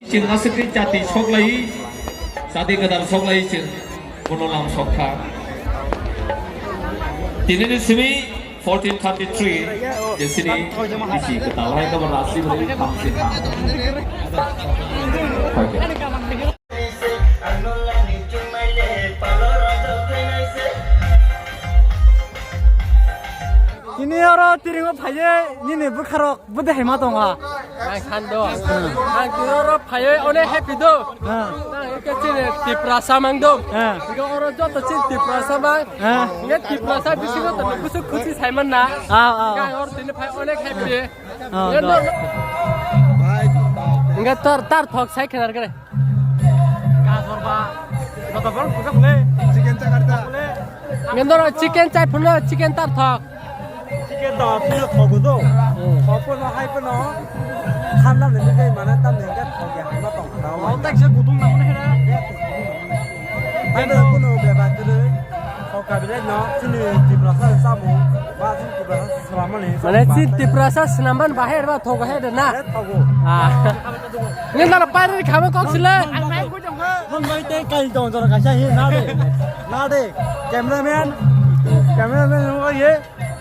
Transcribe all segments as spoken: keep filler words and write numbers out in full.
Chwng aswk khe chati soklai, chati kwtal soklai chwng bono lam sokha. Tinini simi fourteen thirty-three jesini bisi kwtal hai kabo rasi bwrwi thamsi tham. Tini oro tiringo phaiye nini bwkharok bwdai hai ma tongha. Ang khan do. Ang tini oro phaiye onek happy do. Ha. Ang eke chini Tiprasa mang do. Ha. Eke oro joto chini Tiprasa mang. Ha. Eke Tiprasa bisingo to busuk khusi saiman na. Ah, ah. Ang oro tini phai onek happy. Ah, eke do. Eke tar, tar thok sai khenar kare. Ka sorba. Joto bol buka bole. Chicken chakar ta. Ngendoro chicken chai phuno chicken tar thok. Chicken to phuno thogo do. Hmm. Thok phuno hai phuno. Thanda ni mitai mana tam ni ka thok ya ma tong. Oh, tak se gudung na mane hera. Hai phuno phuno beba kere. Thok ka bile no chini Tiprasa samung. Ba chini Tiprasa slamani. Mane chini Tiprasa snaman bahai ba thok hai na. Thogo. Ah. Ngendoro pairi khamo kok sile. Ang bai Hwnbai tei kail tong jora kaisa hi na de. Na de. Cameraman. Cameraman nung ye.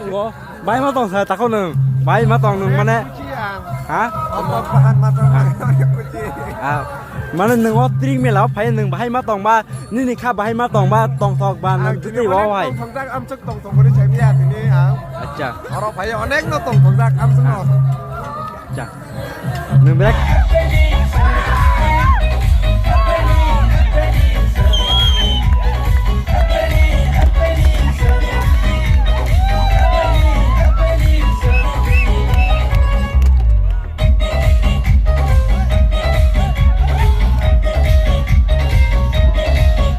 Ngo. Bai ma tong sa tako nung. Bai ma tong nung mane. Ha? Apa bahan ma tong. Ah. Mane nung o tring mela phai nung bahai ma tong ba nini kha bahai ma tong ba tong thok ba nung jiti wa hai. Tong thok jak am chuk tong thok bori chai ya tini ang. Acha. Oro phai onek no tong thok jak am chuk no. Acha. Nung bek.